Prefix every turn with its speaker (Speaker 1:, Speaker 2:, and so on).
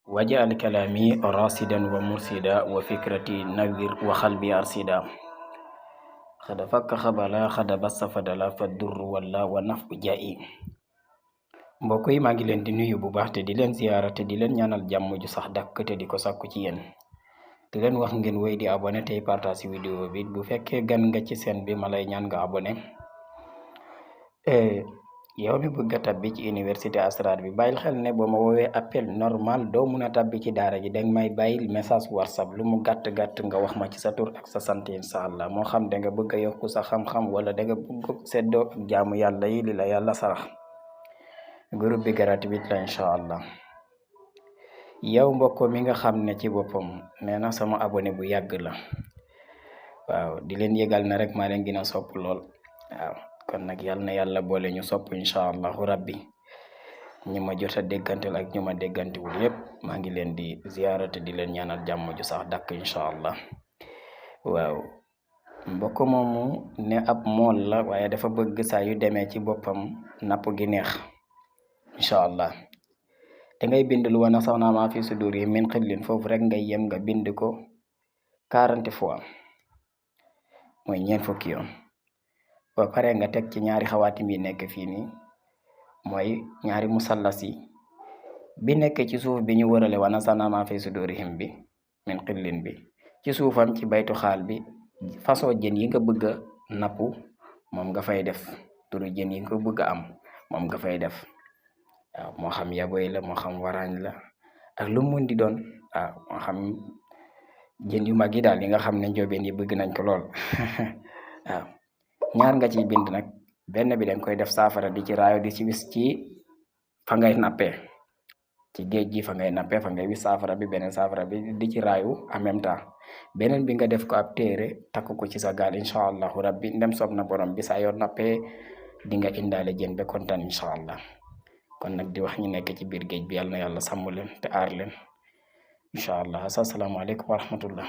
Speaker 1: waj'al kalami rasidan wa mursida wa fikrati nawwir wa qalbi arsida xada fakka xabala xada bassa fadala fa durru walla wa nafu ja'i. mbokk yi maa ngi leen di nuyu bu baax te di leen ziyaara te di leen ñaanal jàmm ju sax dàkk te di ko sàkku ci yéen di leen wax ngeen wéy di abonné tey partage vidéo bi bu fekkee gan nga ci seen bi ma lay ñaan nga abonné. yow mi bëgg a tabbi ci université Asrar bi bàyyil xel ne boo ma woowee appel normal doo mun a tabbi ci daara ji danga may bàyyil message whatsapp lu mu gàtt-gàtt nga wax ma ci sa tur ak sa sant incha allah moo xam da nga bëgg a yokku sa xam-xam wala da nga bëgg seddoo ak jaamu yàlla yi li la yàlla sarax. groupe bi gratuit la incha allah. yow mbokk mi nga xam ne ci boppam nee na sama abonné bu yàgg la waaw di leen yëgal na rek maa leen gën a sopp lool waaw. kon nag yal na yàlla boole ñu sopp incha allahu rabbi ñu ma jot a déggantel ak ñu ma déggantewul yépp maa ngi leen di ziyaarate di leen ñaanal jàmm ju sax dàkk incha allah. waaw mbokk moomu ne ab mool la waaye dafa bëgg saa yu demee ci boppam napp gi neex incha allah da ngay bind lu wana sax naa maa fi sudur yi min xillin foofu rek ngay yem nga bind ko 40 fois mooy ñeent fukki yoon. ba pare nga teg ci ñaari xawaatim yi nekk fii nii mooy ñaari musallas yi bi nekk ci suuf bi ñu wërale wana sanama fi sudurihim bi min xillin bi ci suufam ci baytu xaal bi façon jën yi nga bëgg a nappu moom nga fay def turu jën yi nga bëgg a am moom nga fay def waaw moo xam yaboy la moo xam waraañ la ak lu mun di doon waaw moo xam jën yu mag yi daal yi nga xam ne njóobeen yi bëgg nañ ko lool waaw ñaar nga ciy bind nag benn bi danga koy def saafara di ci raayo di ci wis ci fa ngay nappee ci géej gi fa ngay nappee fa ngay wis saafara bi beneen saafara bi di ci raayu en même temps beneen bi nga def ko ab téere takk ko ci sa gaal incha allahu rabbi ndem soob na borom bi saa yoo nappee di nga indaale jën ba kontaan incha allah. kon nag di wax ñu nekk ci biir géej bi yàlla na yàlla sàmm leen te aar leen incha allah asalaamaaleykum wa rahmatullah.